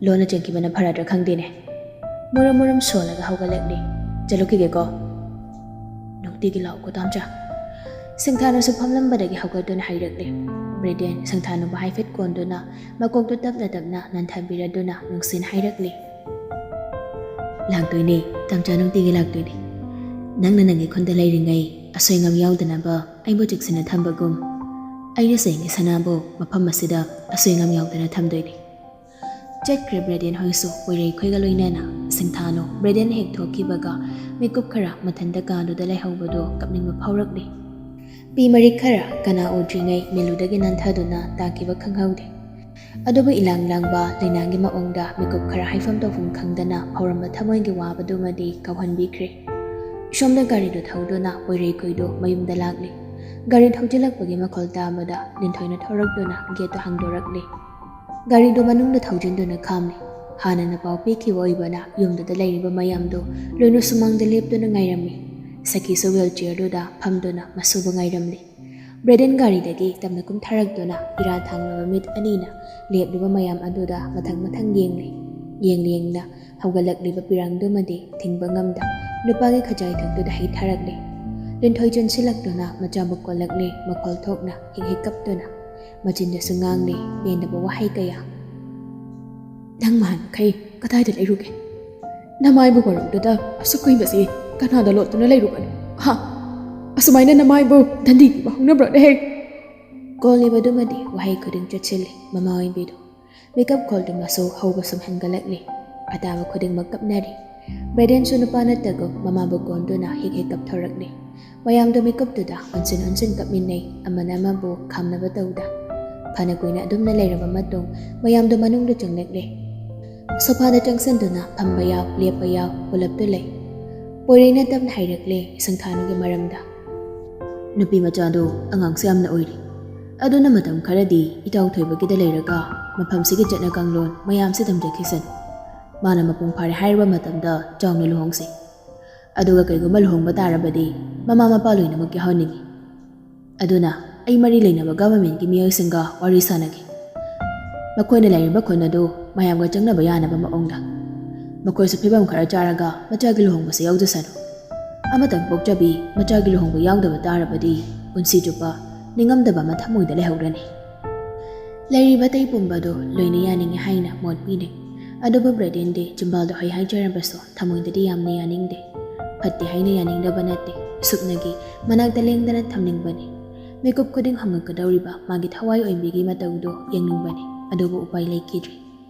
ꯂꯣꯟꯅ ꯆꯦꯟꯈꯤꯕꯅ ꯐꯔꯗ꯭ꯔꯥ ꯈꯪꯗꯦꯅꯦ꯫" ꯃꯨꯔꯨꯝ ꯃꯨꯔꯨꯝ ꯁꯣꯜꯂꯒ ꯍꯧꯒꯠꯂꯛꯂꯤ꯫ "ꯆꯠꯂꯨꯈꯤꯒꯦꯀꯣ꯫" "ꯅꯨꯡꯇꯤꯒꯤ ꯂꯥꯛꯎꯀꯣ ꯇꯥꯝꯆꯥ꯫" ꯁꯤꯡꯊꯥꯅꯨꯁꯨ ꯐꯝꯂꯝꯕꯗꯒꯤ ꯍꯧꯒꯠꯇꯨꯅ ꯍꯥꯏꯔꯛꯂꯤ꯫ ꯕ꯭ꯔꯦꯗꯦꯟ ꯁꯤꯡꯊꯥꯅꯨꯕꯨ ꯍꯥꯏꯐꯦꯠ ꯀꯣꯟꯗꯨꯅ ꯃꯀꯣꯛꯇꯨ ꯇꯞꯅ ꯇꯞꯅ ꯅꯟꯊꯕꯤꯔꯗꯨꯅ ꯅꯨꯡꯁꯤꯅ ꯍꯥꯏꯔꯛꯂꯤ꯫ "ꯂꯥꯛꯇꯣꯏꯅꯦ ꯇꯥꯝꯆꯥ, ꯅꯨꯡꯇꯤꯒꯤ ꯂꯥꯛꯇꯣꯏꯅꯦ꯫ ꯅꯪꯅ ꯅꯪꯒꯤ ꯈꯨꯟꯗ ꯂꯩꯔꯤꯉꯩ ꯑꯁꯣꯏ ꯑꯉꯥꯝ ꯌꯥꯎꯗꯅꯕ ꯑꯩꯕꯨ ꯆꯦꯛꯁꯤꯟꯅ ꯊꯝꯕꯒꯨꯝ, ꯑꯩꯅ ꯆꯦꯡꯒꯤ ꯁꯅꯥꯕꯨ ꯃꯐꯝ ꯑꯁꯤꯗ ꯑꯁꯣꯏ ꯑꯉꯥꯝ ꯌꯥꯎꯗꯅ ꯊꯝꯗꯣꯏꯅꯦ꯫" ꯆꯠꯈ꯭ꯔꯦ ꯕ꯭ꯔꯦꯗꯦꯟ ꯍꯣꯏꯁꯨ ꯎꯏꯔꯩꯈꯣꯏꯒ ꯂꯣꯏꯅꯅ꯫ ꯁꯤꯡꯊꯥꯅꯨ ꯕ꯭ꯔꯦꯗꯦꯟ ꯍꯦꯛ ꯊꯣꯛꯈꯤꯕꯒ ꯃꯤꯀꯨꯞ ꯈꯔ ꯃꯊꯟꯇ ꯀꯥꯗꯨꯗ ꯂꯩꯍꯧꯕꯗꯨ ꯀꯞꯅꯤꯡꯕ ꯐꯥꯎꯔꯛꯂꯤ꯫ ꯄꯤ ꯃꯔꯤꯛ ꯈꯔ ꯀꯅꯥ ꯎꯗ꯭ꯔꯤꯉꯩ ꯃꯤꯠꯂꯨꯗꯒꯤ ꯅꯥꯟꯊꯗꯨꯅ ꯇꯥꯈꯤꯕ ꯈꯪꯍꯧꯗꯦ꯫ ꯑꯗꯨꯕꯨ ꯏꯂꯥꯡ ꯂꯥꯡꯕ ꯂꯩꯅꯥꯡꯒꯤ ꯃꯑꯣꯡꯗ ꯃꯤꯀꯨꯞ ꯈꯔ ꯍꯥꯏꯐꯝ ꯇꯧꯐꯝ ꯈꯪꯗꯅ ꯐꯥꯎꯔꯝꯕ ꯊꯃꯣꯏꯒꯤ ꯋꯥꯕꯗꯨꯃꯗꯤ ꯀꯥꯎꯍꯟꯕꯤꯈ꯭ꯔꯦ꯫ ꯁꯣꯝꯗ ꯒꯥꯔꯤꯗꯨ ꯊꯧꯗꯨꯅ ꯄꯣꯏꯔꯩꯈꯣꯏꯗꯨ ꯃꯌꯨꯝꯗ ꯂꯥꯛꯂꯤ꯫ ꯒꯥꯔꯤ ꯊꯧꯖꯤꯜꯂꯛꯄꯒꯤ ꯃꯈꯣꯜ ꯇꯥꯕꯗ ꯂꯤꯟꯊꯣꯏꯅ ꯊꯧꯔꯛꯇꯨꯅ ꯒꯦꯠꯇꯨ ꯍꯥꯡꯗꯣꯔꯛꯂꯤ꯫ ꯒꯥꯔꯤꯗꯨ ꯃꯅꯨꯡꯗ ꯊꯧꯖꯤꯟꯗꯨꯅ ꯈꯥꯝꯂꯤ꯫ ꯍꯥꯟꯅꯅ ꯄꯥꯎ ꯄꯤꯈꯤꯕ ꯑꯣꯏꯕꯅ ꯌꯨꯝꯗꯨꯗ ꯂꯩꯔꯤꯕ ꯃꯌꯥꯝꯗꯨ ꯂꯣꯏꯅ ꯁꯨꯃꯥꯡꯗ ꯂꯦꯞꯇꯨꯅ ꯉꯥꯏꯔꯝꯃꯤ꯫ ꯁꯈꯤꯁꯨ ꯋꯤꯜ ꯆꯤꯌꯔꯗꯨꯗ ꯐꯝꯗꯨꯅ ꯃꯁꯨꯕꯨ ꯉꯥꯏꯔꯝꯂꯤ꯫ ꯕ꯭ꯔꯦꯗꯦꯟ ꯒꯥꯔꯤꯗꯒꯤ ꯇꯞꯅ ꯀꯨꯝꯊꯔꯛꯇꯨꯅ ꯏꯔꯥ ꯊꯥꯡꯂꯕ ꯃꯤꯠ ꯑꯅꯤꯅ ꯂꯦꯞꯂꯤꯕ ꯃꯌꯥꯝ ꯑꯗꯨꯗ ꯃꯊꯪ ꯃꯊꯪ ꯌꯦꯡꯂꯤ꯫ ꯌꯦꯡꯂꯤ ꯌꯦꯡꯅ ꯍꯧꯒꯠꯂꯛꯂꯤꯕ ꯄꯤꯔꯥꯡꯗꯨꯃꯗꯤ ꯊꯤꯡꯕ ꯉꯝꯗ ꯅꯨꯄꯥꯒꯤ ꯈꯖꯥꯏꯊꯛꯇꯨꯗ ꯍꯩꯊꯔꯛꯂꯤ꯫ ꯂꯤꯟꯊꯣꯏ ꯆꯦꯟꯁꯤꯜꯂꯛꯇꯨꯅ ꯃꯆꯥꯕꯨ ꯀꯣꯜꯂꯛꯂꯤ, ꯃꯈꯣꯜ ꯊꯣꯛꯅ ꯍꯤꯛ ꯍꯤꯛ ꯀꯞꯇꯨꯅ꯫ ꯃꯆꯤꯟꯗꯁꯨ ꯉꯥꯡꯂꯤ ꯄꯦꯟꯗꯕ ꯋꯥꯍꯩ ꯀꯌꯥ꯫ "ꯅꯪ ꯃꯍꯥꯟ ꯃꯈꯩ ꯀꯗꯥꯏꯗ ꯂꯩꯔꯨꯒꯦ? ꯅꯃꯥꯏꯕꯨ ꯋꯥꯔꯧꯗꯨꯗ ꯑꯁꯨꯛ ꯀꯨꯏꯕꯁꯤ ꯀꯅꯥꯗ ꯂꯣꯠꯇꯨꯅ ꯂꯩꯔꯨꯕꯅꯣ? ꯍꯥ? ꯑꯁꯨꯃꯥꯏꯅ ꯅꯃꯥꯏꯕꯨ ꯗꯟꯗꯤ ꯄꯤꯕ ꯍꯧꯅꯕ꯭ꯔꯣꯅꯦꯍꯦ?" ꯀꯣꯜꯂꯤꯕꯗꯨꯃꯗꯤ ꯋꯥꯍꯩ ꯈꯨꯗꯤꯡ ꯆꯠꯁꯤꯜꯂꯤ ꯃꯃꯥ ꯑꯣꯏꯕꯤꯗꯨ꯫ ꯃꯤꯀꯞ ꯈꯣꯜꯗꯨꯃꯁꯨ ꯍꯧꯕ ꯁꯨꯝ ꯍꯦꯟꯒꯠꯂꯛꯂꯤ꯫ ꯑꯇꯥꯕ ꯈꯨꯗꯤꯡꯃꯛ ꯀꯞꯅꯔꯤ꯫ ꯕ꯭ꯔꯦꯗꯦꯟꯁꯨ ꯅꯨꯄꯥ ꯅꯠꯇꯒꯨꯝ ꯃꯃꯥꯕꯨ ꯀꯣꯟꯗꯨꯅ ꯍꯦꯛ ꯍꯦꯛ ꯀꯞꯊꯣꯔꯛꯂꯤ꯫ ꯃꯌꯥꯝꯗꯣ ꯃꯤꯀꯨꯞꯇꯨꯗ ꯑꯣꯟꯁꯤꯟ ꯑꯣꯟꯁꯤꯟ ꯀꯞꯃꯤꯟꯅꯩ, ꯑꯃꯅ ꯑꯃꯕꯨ ꯈꯥꯝꯅꯕ ꯇꯧꯗ꯫ ꯐꯅ ꯀꯨꯏꯅ ꯑꯗꯨꯝꯅ ꯂꯩꯔꯕ ꯃꯇꯨꯡ ꯃꯌꯥꯝꯗꯣ ꯃꯅꯨꯡꯗ ꯆꯪꯂꯛꯂꯦ꯫ ꯁꯣꯐꯥꯗ ꯆꯪꯁꯤꯟꯗꯨꯅ ꯐꯝꯕ ꯌꯥꯎ, ꯂꯦꯞꯄ ꯌꯥꯎ, ꯄꯨꯂꯞꯇꯨ ꯂꯩ꯫ ꯄꯣꯏꯔꯩꯅ ꯇꯞꯅ ꯍꯥꯏꯔꯛꯂꯦ ꯏꯁꯪꯊꯥꯅꯨꯒꯤ ꯃꯔꯝꯗ꯫ "ꯅꯨꯄꯤ ꯃꯆꯥꯗꯨ ꯑꯉꯥꯡꯁꯨ ꯌꯥꯝꯅ ꯑꯣꯏꯔꯤ꯫ ꯑꯗꯨꯅ ꯃꯇꯝ ꯈꯔꯗꯤ ꯏꯇꯥꯎ ꯊꯣꯏꯕꯒꯤꯗ ꯂꯩꯔꯒ ꯃꯐꯝꯁꯤꯒꯤ ꯆꯠꯅ ꯀꯥꯡꯂꯣꯟ ꯃꯌꯥꯝꯁꯤ ꯇꯝꯖꯈꯤꯁꯅꯨ꯫ ꯃꯥꯅ ꯃꯄꯨꯡ ꯐꯥꯔꯦ ꯍꯥꯏꯔꯕ ꯃꯇꯝꯗ ꯆꯥꯎꯅ ꯂꯨꯍꯣꯡꯁꯤ꯫ ꯑꯗꯨꯒ ꯀꯩꯒꯨꯝꯕ ꯂꯨꯍꯣꯡꯕ ꯇꯥꯔꯕꯗꯤ ꯃꯃꯥ ꯃꯄꯥ ꯂꯣꯏꯅꯃꯛ ꯌꯥꯎꯍꯟꯅꯤꯡꯏ꯫ ꯑꯗꯨꯅ ꯑꯩ ꯃꯔꯤ ꯂꯩꯅꯕ ꯒꯚꯔꯟꯃꯦꯟꯠꯀꯤ ꯃꯤꯑꯣꯏꯁꯤꯡꯒ ꯋꯥꯔꯤ ꯁꯥꯅꯒꯦ꯫ ꯃꯈꯣꯏꯅ ꯂꯩꯔꯤꯕ ꯈꯨꯟ ꯑꯗꯨ ꯃꯌꯥꯝꯒ ꯆꯪꯅꯕ ꯌꯥꯅꯕ ꯃꯑꯣꯡꯗ꯫ ꯃꯈꯣꯏꯁꯨ ꯐꯤꯕꯝ ꯈꯔ ꯆꯥꯔꯒ ꯃꯆꯥꯒꯤ ꯂꯨꯍꯣꯡꯕꯁꯦ ꯌꯥꯎꯖꯁꯅꯨ꯫ ꯑꯃꯇꯪ ꯄꯣꯛꯆꯕꯤ ꯃꯆꯥꯒꯤ ꯂꯨꯍꯣꯡꯕ ꯌꯥꯎꯗꯕ ꯇꯥꯔꯕꯗꯤ ꯄꯨꯟꯁꯤ ꯆꯨꯞꯄ ꯅꯤꯡꯉꯝꯗꯕ ꯑꯃ ꯊꯃꯣꯏꯗ ꯂꯩꯍꯧꯔꯅꯤ꯫" ꯂꯩꯔꯤꯕ ꯑꯇꯩ ꯄꯨꯝꯕꯗꯨ ꯂꯣꯏꯅ ꯌꯥꯅꯤꯡꯏ ꯍꯥꯏꯅ ꯃꯣꯠ ꯄꯤꯅꯩ꯫ ꯑꯗꯨꯕꯨ ꯕ꯭ꯔꯦꯗꯦꯟꯗꯤ ꯆꯤꯝꯕꯥꯜꯗꯣ ꯍꯩ ꯍꯥꯏꯖꯔꯕꯁꯨ ꯊꯃꯣꯏꯗꯗꯤ ꯌꯥꯝꯅ ꯌꯥꯅꯤꯡꯗꯦ꯫ ꯐꯠꯇꯦ ꯍꯥꯏꯅ ꯌꯥꯅꯤꯡꯗꯕ ꯅꯠꯇꯦ, ꯁꯨꯞꯅꯒꯤ ꯃꯅꯥꯛꯇ ꯂꯦꯡꯗꯅ ꯊꯝꯅꯤꯡꯕꯅꯤ꯫ ꯃꯤꯀꯨꯞ ꯈꯨꯗꯤꯡ ꯍꯣꯡꯉꯛꯀꯗꯧꯔꯤꯕ ꯃꯥꯒꯤ ꯊꯋꯥꯏ ꯑꯣꯏꯕꯤꯒꯤ ꯃꯇꯧꯗꯨ ꯌꯦꯡꯅꯤꯡꯕꯅꯤ꯫ ꯑꯗꯨꯕꯨ ꯎꯄꯥꯏ ꯂꯩꯈꯤꯗ꯭ꯔꯦ꯫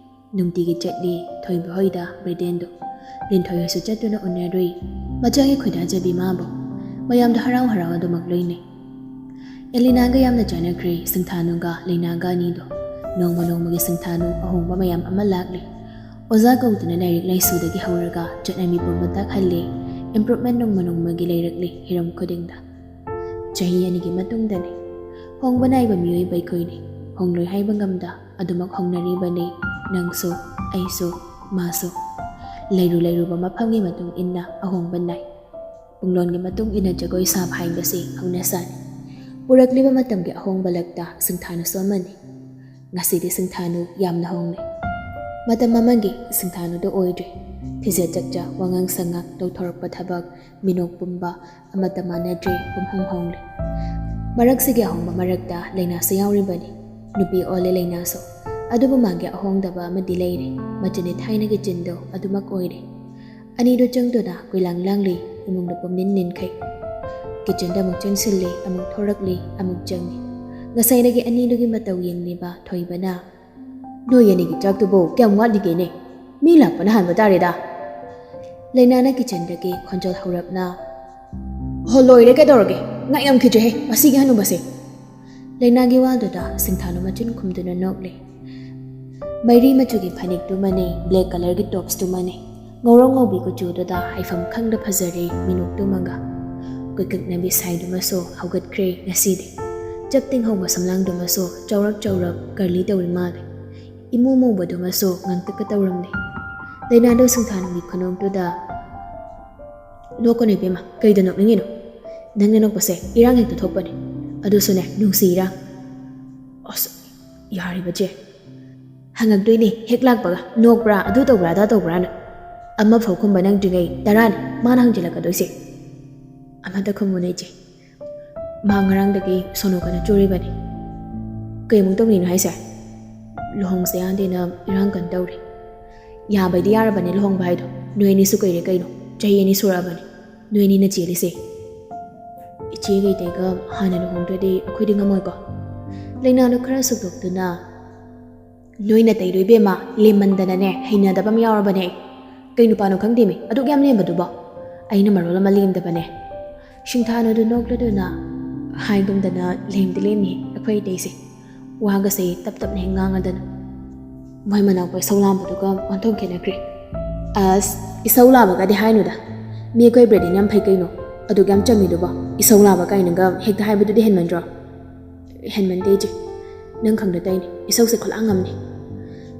ꯅꯨꯡꯇꯤꯒꯤ ꯆꯠꯂꯤ ꯊꯣꯏꯕ ꯍꯣꯏꯗ ꯕ꯭ꯔꯦꯗꯦꯟꯗꯨ꯫ ꯂꯤꯟꯊꯣꯏ ꯍꯣꯏꯁꯨ ꯆꯠꯇꯨꯅ ꯎꯅꯔꯨꯏ꯫ ꯃꯆꯥꯒꯤ ꯈꯣꯏꯗꯥꯖꯕꯤ ꯃꯥꯕꯨ꯫ ꯃꯌꯥꯝꯗꯣ ꯍꯔꯥꯎ ꯍꯔꯥꯎ ꯑꯗꯨꯃꯛ ꯂꯣꯏꯅꯩ꯫ ꯑꯦꯂꯤꯅꯥꯒ ꯌꯥꯝꯅ ꯆꯥꯟꯅꯈ꯭ꯔꯦ ꯁꯤꯡꯊꯥꯅꯨꯒ ꯂꯩꯅꯥꯒ ꯑꯅꯤꯗꯣ꯫ ꯅꯣꯡꯃ ꯅꯣꯡꯃꯒꯤ ꯁꯤꯡꯊꯥꯅꯨ ꯑꯍꯣꯡꯕ ꯃꯌꯥꯝ ꯑꯃ ꯂꯥꯛꯂꯦ꯫ ꯑꯣꯖꯥ ꯀꯧꯗꯨꯅ ꯂꯥꯏꯔꯤꯛ ꯂꯥꯏꯁꯨꯗꯒꯤ ꯍꯧꯔꯒ ꯆꯠꯅꯕꯤ ꯄꯨꯝꯕ ꯇꯥꯛꯍꯜꯂꯦ꯫ ꯏꯝꯄ꯭ꯔꯨꯚꯃꯦꯟ ꯅꯣꯡꯃ ꯅꯣꯡꯃꯒꯤ ꯂꯩꯔꯛꯂꯦ ꯍꯤꯔꯝ ꯈꯨꯗꯤꯡꯗ꯫ ꯆꯍꯤ ꯑꯅꯤꯒꯤ ꯃꯇꯨꯡꯗꯅꯤ꯫ ꯍꯣꯡꯕ ꯅꯥꯏꯕ ꯃꯤꯑꯣꯏꯕ ꯑꯩꯈꯣꯏꯅꯤ꯫ ꯍꯣꯡꯂꯣꯏ ꯍꯥꯏꯕ ꯉꯝꯗ ꯑꯗꯨꯃꯛ ꯍꯣꯡꯅꯔꯤꯕꯅꯤ꯫ ꯅꯪꯁꯨ, ꯑꯩꯁꯨ, ꯃꯥꯁꯨ꯫ ꯂꯩꯔꯨ ꯂꯩꯔꯨꯕ ꯃꯐꯝꯒꯤ ꯃꯇꯨꯡ ꯏꯟꯅ ꯑꯍꯣꯡꯕ ꯅꯥꯏ꯫ ꯄꯨꯡꯂꯣꯟꯒꯤ ꯃꯇꯨꯡ ꯏꯟꯅ ꯖꯒꯣꯏ ꯁꯥꯕ ꯍꯥꯏꯕꯁꯤ ꯍꯧꯅꯁꯥꯅꯤ꯫ ꯄꯨꯔꯛꯂꯤꯕ ꯃꯇꯝꯒꯤ ꯑꯍꯣꯡꯕ ꯂꯛꯇ ꯁꯤꯡꯊꯥꯅꯨꯁꯨ ꯑꯃꯅꯤ꯫ ꯉꯁꯤꯗꯤ ꯁꯤꯡꯊꯥꯅꯨ ꯌꯥꯝꯅ ꯍꯣꯡꯂꯦ꯫ ꯃꯇꯝ ꯑꯃꯒꯤ ꯁꯤꯡꯊꯥꯅꯨꯗꯨ ꯑꯣꯏꯗ꯭ꯔꯦ꯫ ꯐꯤꯖꯦꯠ ꯆꯛꯆꯥ, ꯋꯥꯉꯥꯡ ꯁꯉꯥꯡ, ꯇꯧꯊꯣꯔꯛꯄ ꯊꯕꯛ, ꯃꯤꯅꯣꯛ ꯄꯨꯝꯕ ꯑꯃꯠꯇ ꯃꯥꯟꯅꯗ꯭ꯔꯦ, ꯄꯨꯝꯍꯣꯡ ꯍꯣꯡꯂꯦ꯫ ꯃꯔꯛꯁꯤꯒꯤ ꯑꯍꯣꯡꯕ ꯃꯔꯛꯇ ꯂꯩꯅꯥꯁꯨ ꯌꯥꯎꯔꯤꯕꯅꯤ꯫ ꯅꯨꯄꯤ ꯑꯣꯜꯂꯦ ꯂꯩꯅꯥꯁꯨ꯫ ꯑꯗꯨꯕꯨ ꯃꯥꯒꯤ ꯑꯍꯣꯡꯗꯕ ꯑꯃꯗꯤ ꯂꯩꯔꯦ꯫ ꯃꯆꯤꯟꯗꯤ ꯊꯥꯏꯅꯒꯤ ꯆꯤꯟꯗꯣ ꯑꯗꯨꯃꯛ ꯑꯣꯏꯔꯦ꯫ ꯑꯅꯤꯗꯨ ꯆꯪꯗꯨꯅ ꯀꯣꯏꯂꯥꯡ ꯂꯥꯡꯂꯤ, ꯏꯃꯨꯡꯗ ꯄꯨꯝꯅꯤꯟ ꯅꯤꯟꯈꯩ꯫ ꯀꯤꯆꯟꯗ ꯑꯃꯨꯛ ꯆꯪꯁꯤꯜꯂꯤ, ꯑꯃꯨꯛ ꯊꯣꯔꯛꯂꯤ, ꯑꯃꯨꯛ ꯆꯪꯉꯤ꯫ ꯉꯁꯥꯏꯗꯒꯤ ꯑꯅꯤꯗꯨꯒꯤ ꯃꯇꯧ ꯌꯦꯡꯂꯤꯕ ꯊꯣꯏꯕꯅ, "ꯅꯣꯏ ꯑꯅꯤꯒꯤ ꯆꯥꯛꯇꯨꯕꯨ ꯀꯌꯥꯝ ꯋꯥꯠꯂꯤꯒꯦꯅꯦ? ꯃꯤ ꯂꯥꯛꯄꯅ ꯍꯥꯟꯕ ꯇꯥꯔꯦꯗ"꯫ ꯂꯩꯅꯥꯅ ꯀꯤꯆꯟꯗꯒꯤ ꯈꯣꯟꯖꯦꯜ ꯍꯧꯔꯞꯅ, "ꯍꯣ, ꯂꯣꯏꯔꯦ, ꯀꯩꯗꯧꯔꯒꯦ? ꯉꯥꯏ ꯌꯥꯝꯈꯤꯗ꯭ꯔꯦꯍꯦ, ꯃꯁꯤꯒꯤ ꯍꯅꯨꯕꯁꯦ!" ꯂꯩꯅꯥꯒꯤ ꯋꯥꯗꯨꯗ ꯁꯤꯡꯊꯥꯅꯨ ꯃꯆꯤꯟ ꯈꯨꯝꯗꯨꯅ ꯅꯣꯛꯂꯦ꯫ ꯃꯩꯔꯤ ꯃꯆꯨꯒꯤ ꯐꯅꯦꯛꯇꯨꯃꯅꯦ, ꯕ꯭ꯂꯦꯛ ꯀꯂꯔꯒꯤ ꯇꯣꯞꯁꯇꯨꯃꯅꯦ, ꯉꯧꯔꯣꯛ ꯉꯧꯕꯤ ꯀꯨꯆꯨꯗꯨꯗ ꯍꯥꯏꯐꯝ ꯈꯪꯗ ꯐꯖꯔꯦ ꯃꯤꯅꯣꯛꯇꯨꯃꯒ꯫ ꯀꯣꯏꯀꯛꯅꯕꯤ ꯁꯥꯏꯗꯨꯃꯁꯨ ꯍꯧꯒꯠꯈ꯭ꯔꯦ ꯉꯁꯤꯗꯤ꯫ ꯆꯞ ꯇꯤꯡꯍꯧꯕ ꯁꯝꯂꯥꯡꯗꯨꯃꯁꯨ ꯆꯥꯎꯔꯞ ꯆꯥꯎꯔꯞ ꯀꯔꯂꯤ ꯇꯧꯔꯤ ꯃꯥꯜꯂꯦ꯫ ꯏꯃꯨ ꯃꯨꯕꯗꯨꯃꯁꯨ ꯉꯥꯡꯇꯛꯀ ꯇꯧꯔꯝꯂꯦ꯫ ꯂꯩꯅꯥꯗꯣ ꯁꯤꯡꯊꯥꯅꯨꯒꯤ ꯈꯨꯅꯣꯛꯇꯨꯗ, "ꯅꯣꯛꯀꯅꯨ ꯏꯕꯦꯝꯃ, ꯀꯩꯗ ꯅꯣꯛꯅꯤꯡꯉꯤꯅꯣ? ꯅꯪꯅ ꯅꯣꯛꯄꯁꯦ ꯏꯔꯥꯡ ꯍꯦꯛꯇ ꯊꯣꯛꯄꯅꯦ꯫ ꯑꯗꯨꯁꯨꯅꯦ, ꯅꯨꯡꯁꯤ ꯏꯔꯥꯡ"꯫ ꯑꯁ, ꯌꯥꯔꯤꯕ ꯆꯦ꯫ ꯍꯪꯉꯛꯇꯣꯏꯅꯦ ꯍꯦꯛ ꯂꯥꯛꯄꯒ, "ꯅꯣꯛꯄ꯭ꯔꯥ, ꯑꯗꯨ ꯇꯧꯕ꯭ꯔꯥ, ꯑꯗꯥ ꯇꯧꯕ꯭ꯔꯥꯅ?" ꯑꯃꯐꯥꯎ ꯈꯨꯝꯕ ꯅꯪꯗ꯭ꯔꯤꯉꯩ ꯇꯔꯥꯅꯤ ꯃꯥꯅ ꯍꯪꯖꯤꯜꯂꯛꯀꯗꯣꯏꯁꯦ꯫ ꯑꯃꯇ ꯈꯨꯝꯃꯨꯅꯦ ꯏꯆꯦ꯫ ꯃꯥ ꯉꯔꯥꯡꯗꯒꯤ ꯁꯣꯅꯣ ꯀꯟꯅ ꯆꯨꯔꯤꯕꯅꯤ꯫ "ꯀꯩꯃꯨꯛ ꯇꯧꯔꯤꯅꯣ ꯍꯥꯏꯁꯦ?" "ꯂꯨꯍꯣꯡꯁꯦ ꯌꯥꯗꯦꯅ ꯏꯔꯥꯡ ꯀꯟꯅ ꯇꯧꯔꯤ"꯫ "ꯌꯥꯕꯩꯗꯤ ꯌꯥꯔꯕꯅꯦ ꯂꯨꯍꯣꯡꯕ ꯍꯥꯏꯗꯣ꯫ ꯅꯣꯏ ꯑꯅꯤꯁꯨ ꯀꯨꯏꯔꯦ ꯀꯩꯅꯣ, ꯆꯍꯤ ꯑꯅꯤ ꯁꯨꯔꯛꯑꯕꯅꯤ ꯅꯣꯏ ꯑꯅꯤꯅ ꯆꯦꯜꯂꯤꯁꯦ꯫ ꯏꯆꯦꯒ ꯏꯇꯩꯒ ꯍꯥꯟꯅ ꯂꯨꯍꯣꯡꯗ꯭ꯔꯗꯤ ꯑꯩꯈꯣꯏꯗꯤ ꯉꯝꯃꯣꯏꯀꯣ"꯫ ꯂꯩꯅꯥꯗꯣ ꯈꯔ ꯁꯨꯛꯇꯣꯛꯇꯨꯅ, "ꯅꯣꯏ ꯅꯥꯇꯩꯗꯣ ꯏꯕꯦꯝꯃ, ꯂꯦꯝꯃꯟꯗꯅꯅꯦ ꯍꯩꯅꯗꯕ ꯑꯃ ꯌꯥꯎꯔꯕꯅꯦ ꯑꯩ꯫ ꯀꯩ ꯅꯨꯄꯥꯅꯣ ꯈꯪꯗꯦꯃꯤ, ꯑꯗꯨꯛ ꯌꯥꯝ ꯂꯦꯝꯕꯗꯨꯕꯣ?" "ꯑꯩꯅ ꯃꯔꯣꯜ ꯑꯃ ꯂꯦꯝꯗꯕꯅꯦ"꯫ ꯁꯤꯡꯊꯥꯅꯨꯗꯨ ꯅꯣꯛꯂꯗꯨꯅ, ꯍꯥꯏꯒꯨꯝꯗꯅ ꯂꯦꯝꯗꯤ ꯂꯦꯝꯃꯤ ꯑꯩꯈꯣꯏ ꯏꯇꯩꯁꯦ꯫ ꯋꯥꯒꯁꯦ ꯇꯞ ꯇꯞꯅ ꯍꯦꯛ ꯉꯥꯡꯉꯗꯅ꯫ ꯃꯣꯏ ꯃꯅꯥꯎꯄꯥ ꯏꯁꯧ ꯂꯥꯡꯕꯗꯨꯒ ꯑꯣꯟꯊꯣꯛ ꯈꯦꯠꯅꯈ꯭ꯔꯦ꯫ ꯑꯁ, ꯏꯁꯧ ꯂꯥꯕꯒꯗꯤ ꯍꯥꯏꯅꯨꯗ꯫ ꯃꯤ ꯑꯩꯈꯣꯏ ꯕ꯭ꯔꯦꯗꯤꯅ ꯌꯥꯝ ꯐꯩ ꯀꯩꯅꯣ꯫ ꯑꯗꯨꯛ ꯌꯥꯝ ꯆꯝꯃꯤꯗꯨꯕꯣ꯫ ꯏꯁꯧ ꯂꯥꯕ ꯀꯥꯏꯅꯒ ꯍꯦꯛꯇ ꯍꯥꯏꯕꯗꯨꯗꯤ ꯍꯦꯟꯃꯟꯗ꯭ꯔꯣ? ꯍꯦꯟꯃꯟꯗꯦ ꯏꯆꯦ꯫ ꯅꯪ ꯈꯪꯗ ꯇꯧꯔꯤꯅꯤ꯫ ꯏꯁꯧꯁꯦ ꯈꯨꯂꯥꯡ ꯑꯃꯅꯤ꯫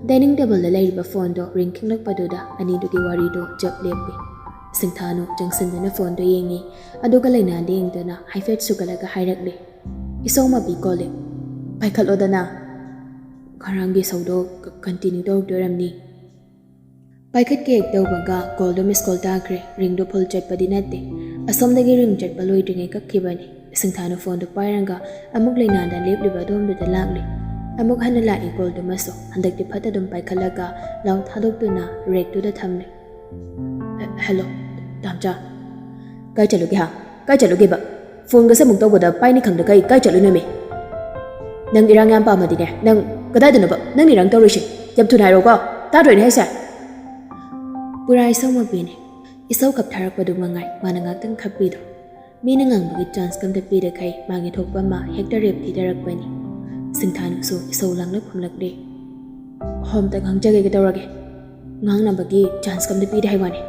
ꯗꯥꯏꯅꯤꯡ ꯇꯦꯕꯜꯗ ꯂꯩꯔꯤꯕ ꯐꯣꯟꯗꯣ ꯔꯤꯡ ꯈꯤꯡꯂꯛꯄꯗꯨꯗ ꯑꯅꯤꯗꯨꯒꯤ ꯋꯥꯔꯤꯗꯣ ꯆꯞ ꯂꯦꯞꯄꯤ꯫ ꯁꯤꯡꯊꯥꯅꯨ ꯆꯪꯁꯤꯟꯗꯨꯅ ꯐꯣꯟꯗꯣ ꯌꯦꯡꯉꯤ꯫ ꯑꯗꯨꯒ ꯂꯩꯅꯥꯗ ꯌꯦꯡꯗꯨꯅ ꯍꯥꯏꯐꯦꯠ ꯁꯨꯒꯠꯂꯒ ꯍꯥꯏꯔꯛꯂꯤ, "ꯏꯁꯧ ꯃꯄꯤ ꯀꯣꯜꯂꯤ꯫ ꯄꯥꯏꯈꯠꯂꯣꯗꯅ꯫ ꯉꯔꯥꯡꯒꯤ ꯏꯁꯧꯗꯣ ꯀ-, ꯀꯟꯇꯤꯅ꯭ꯌꯨ ꯇꯧꯔꯛꯇꯣꯏꯔꯝꯅꯤ꯫" ꯄꯥꯏꯈꯠꯀꯦ ꯍꯦꯛ ꯇꯧꯕꯒ ꯀꯣꯜꯗꯣ ꯃꯤꯁ ꯀꯣꯜ ꯇꯥꯈ꯭ꯔꯦ꯫ ꯔꯤꯡꯗꯣ ꯐꯨꯜ ꯆꯠꯄꯗꯤ ꯅꯠꯇꯦ꯫ ꯑꯁꯣꯝꯗꯒꯤ ꯔꯤꯡ ꯆꯠꯄ ꯂꯣꯏꯗ꯭ꯔꯤꯉꯩ ꯀꯛꯈꯤꯕꯅꯤ꯫ ꯁꯤꯡꯊꯥꯅꯨ ꯐꯣꯟꯗꯨ ꯄꯥꯏꯔꯒ ꯑꯃꯨꯛ ꯂꯩꯅꯥꯗ ꯂꯦꯞꯂꯤꯕ ꯑꯗꯣꯝꯗꯨꯗ ꯂꯥꯛꯂꯤ꯫ ꯑꯃꯨꯛ ꯍꯟꯅ ꯂꯥꯛꯏ ꯀꯣꯜꯗꯨꯃꯁꯨ꯫ ꯍꯟꯗꯛꯇꯤ ꯐꯠ ꯑꯗꯨꯝ ꯄꯥꯏꯈꯠꯂꯒ ꯂꯥꯎꯠ ꯊꯥꯗꯣꯛꯇꯨꯅ ꯔꯦꯛꯇꯨꯗ ꯊꯝꯂꯤ꯫ "ꯍꯦ-, ꯍꯦꯜꯂꯣ, ꯇꯥꯝꯆꯥ꯫ ꯀꯥꯏ ꯆꯠꯂꯨꯒꯦ ꯍꯥ? ꯀꯥꯏ ꯆꯠꯂꯨꯒꯦꯕ? ꯐꯣꯟꯒꯁꯦ ꯑꯃꯨꯛ ꯇꯧꯕꯗ ꯄꯥꯏꯅꯤ ꯈꯪꯗꯈꯩ ꯀꯥꯏ ꯆꯠꯂꯨꯅꯣꯃꯤ? ꯅꯪ ꯏꯔꯥꯡ ꯌꯥꯝ ꯄꯥꯝꯃꯗꯤꯅꯦ, ꯅꯪ ꯀꯗꯥꯏꯗꯅꯣꯕ ꯅꯪ ꯏꯔꯥꯡ ꯇꯧꯔꯤꯁꯦ? ꯌꯥꯝ ꯊꯨꯅ ꯍꯥꯏꯔꯛꯎꯀꯣ꯫ ꯇꯥꯗ꯭ꯔꯣ ꯑꯩꯅ ꯍꯥꯏꯁꯦ?" ꯄꯨꯔꯥ ꯏꯁꯧ ꯃꯄꯤꯅꯤ꯫ ꯏꯁꯧ ꯈꯞꯊꯔꯛꯄꯗꯨ ꯃꯉꯥꯏ ꯃꯥꯅ ꯉꯥꯛꯇꯪ ꯈꯞꯄꯤꯗꯣ꯫ ꯃꯤꯅ ꯉꯥꯡꯕꯒꯤ ꯆꯥꯟꯁ ꯀꯝꯇ ꯄꯤꯗꯈꯩ ꯃꯥꯒꯤ ꯊꯣꯛꯄ ꯑꯃ ꯍꯦꯛꯇ ꯔꯦꯞ ꯊꯤꯗꯔꯛꯄꯅꯤ꯫ ꯁꯤꯡꯊꯥꯅꯨꯁꯨ ꯏꯁꯧ ꯂꯥꯡꯂ ꯈꯨꯝꯂꯛꯂꯤ꯫ "ꯍꯣ, ꯑꯝꯇ ꯉꯥꯡꯖꯒꯦ ꯀꯩꯗꯧꯔꯒꯦ? ꯉꯥꯡꯅꯕꯒꯤ ꯆꯥꯟꯁ ꯀꯝꯇ ꯄꯤꯗꯦ ꯍꯥꯏ ꯋꯥꯅꯤ꯫"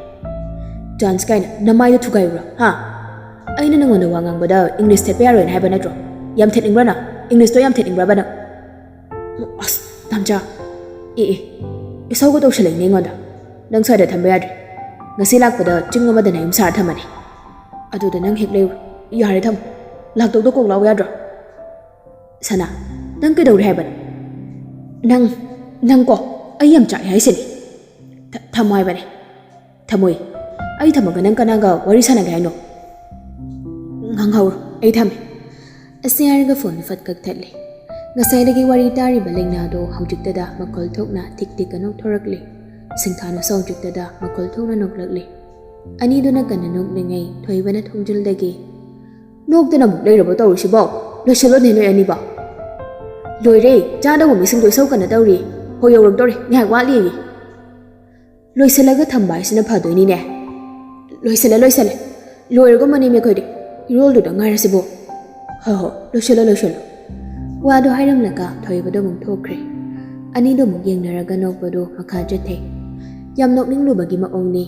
"ꯆꯥꯟꯁ ꯀꯥꯏꯅ ꯅꯃꯥꯏꯗꯣ ꯊꯨꯒꯥꯏꯔꯨꯔꯣ, ꯍꯥ? ꯑꯩꯅ ꯅꯉꯣꯟꯗ ꯋꯥ ꯉꯥꯡꯕꯗ ꯏꯪꯂꯤꯁ ꯊꯦꯠꯄ ꯌꯥꯔꯣꯏꯅ ꯍꯥꯏꯕ ꯅꯠꯇ꯭ꯔꯣ? ꯌꯥꯝ ꯊꯦꯠꯅꯤꯡꯕ꯭ꯔꯣ ꯅꯪ? ꯏꯪꯂꯤꯁꯇꯣ ꯌꯥꯝ ꯊꯦꯠꯅꯤꯡꯕ꯭ꯔꯕ ꯅꯪ?" "ꯑꯁ, ꯇꯥꯝꯆꯥ꯫ ꯑꯦ, ꯑꯦ, ꯏꯁꯧꯒ ꯇꯧꯁꯜꯂꯛꯏꯅꯦ ꯑꯩꯉꯣꯟꯗ꯫ ꯅꯪ ꯁ꯭ꯋꯥꯏꯗ ꯊꯝꯕ ꯌꯥꯗ꯭ꯔꯦ꯫ ꯉꯁꯤ ꯂꯥꯛꯄꯗ ꯆꯤꯡ ꯑꯃꯗ ꯅꯌꯨꯝ ꯁꯥꯔ ꯊꯝꯃꯅꯤ꯫ ꯑꯗꯨꯗ ꯅꯪ ꯍꯦꯛ ꯂꯩꯔꯨ꯫ ꯌꯥꯔꯦ, ꯊꯝꯃꯣ꯫ ꯂꯥꯛꯇꯧꯗꯣ ꯀꯣꯛ ꯂꯥꯎ ꯌꯥꯗ꯭ꯔꯣ?" "ꯁꯅꯥ, ꯅꯪ ꯀꯩꯗꯧꯔꯦ ꯍꯥꯏꯕꯅꯣ?" "ꯅꯪ, ꯅꯪ ꯀꯣ, ꯑꯩ ꯌꯥꯝ ꯆꯥꯛꯑꯦ ꯍꯥꯏꯁꯤꯅꯤ꯫ ꯊ-, ꯊꯝꯃꯣ ꯍꯥꯏꯕꯅꯦ꯫" "ꯊꯝꯃꯣꯏ, ꯑꯩ ꯊꯝꯃꯒ ꯅꯪ ꯀꯅꯥꯒ ꯋꯥꯔꯤ ꯁꯥꯟꯅꯒꯦ ꯍꯥꯏꯅꯣ?" "ꯉꯥꯡꯍꯧꯔꯣ, ꯑꯩ ꯊꯝꯃꯦ꯫" ꯑꯁꯤ ꯍꯥꯏꯔꯒ ꯐꯣꯟ ꯐꯠ ꯀꯛꯊꯠꯂꯦ꯫ ꯉꯁꯥꯏꯗꯒꯤ ꯋꯥꯔꯤ ꯇꯥꯔꯤꯕ ꯂꯩꯅꯥꯗꯣ ꯍꯧꯖꯤꯛꯇꯗ ꯃꯈꯣꯜ ꯊꯣꯛꯅ ꯊꯤꯛ ꯊꯤꯛ ꯅꯣꯛꯊꯣꯔꯛꯂꯦ꯫ ꯁꯤꯡꯊꯥꯅꯨꯁꯨ ꯍꯧꯖꯤꯛꯇꯗ ꯃꯈꯣꯜ ꯊꯣꯛꯅ ꯅꯣꯛꯂꯛꯂꯦ꯫ ꯑꯅꯤꯗꯨꯅ ꯀꯟꯅ ꯅꯣꯛꯂꯤꯉꯩ ꯊꯣꯏꯕꯅ ꯊꯣꯡꯖꯤꯜꯗꯒꯤ, "ꯅꯣꯛꯇꯅ ꯑꯃꯨꯛ ꯂꯩꯔꯕꯣ ꯇꯧꯔꯤꯁꯤꯕꯣ? ꯂꯣꯏꯁꯤꯜꯂꯣꯅꯦ ꯅꯣꯏ ꯑꯅꯤꯕꯣ꯫ ꯂꯣꯏꯔꯦ, ꯆꯥꯗꯧꯕ ꯃꯤꯁꯤꯡꯗꯣ ꯏꯁꯧ ꯀꯟꯅ ꯇꯧꯔꯤ꯫ ꯍꯣꯏ, ꯌꯧꯔꯛꯇꯧꯔꯦ, ꯉꯥꯏꯍꯥꯛ ꯋꯥꯠꯂꯤꯌꯦ꯫" "ꯂꯣꯏꯁꯤꯜꯂꯒ ꯊꯝꯕ ꯍꯥꯏꯁꯤꯅ ꯐꯗꯣꯏꯅꯤꯅꯦ꯫" "ꯂꯣꯏꯁꯤꯜꯂꯦ, ꯂꯣꯏꯁꯤꯜꯂꯦ꯫ ꯂꯣꯏꯔꯒꯨꯝꯕꯅꯦꯃꯤ ꯑꯩꯈꯣꯏꯗꯤ꯫ ꯏꯔꯣꯜꯗꯨꯗ ꯉꯥꯏꯔꯁꯤꯕꯣ꯫" ꯍꯣ ꯍꯣ, ꯂꯣꯏꯁꯤꯜꯂꯣ, ꯂꯣꯏꯁꯤꯜꯂꯣ꯫ ꯋꯥꯗꯣ ꯍꯥꯏꯔꯝꯂꯒ ꯊꯣꯏꯕꯗꯣ ꯑꯃꯨꯛ ꯊꯣꯛꯈ꯭ꯔꯦ꯫ ꯑꯅꯤꯗꯣ ꯑꯃꯨꯛ ꯌꯦꯡꯅꯔꯒ ꯅꯣꯛꯄꯗꯣ ꯃꯈꯥ ꯆꯠꯊꯩ꯫ ꯌꯥꯝ ꯅꯣꯛꯅꯤꯡꯂꯨꯕꯒꯤ ꯃꯑꯣꯡꯅꯤ꯫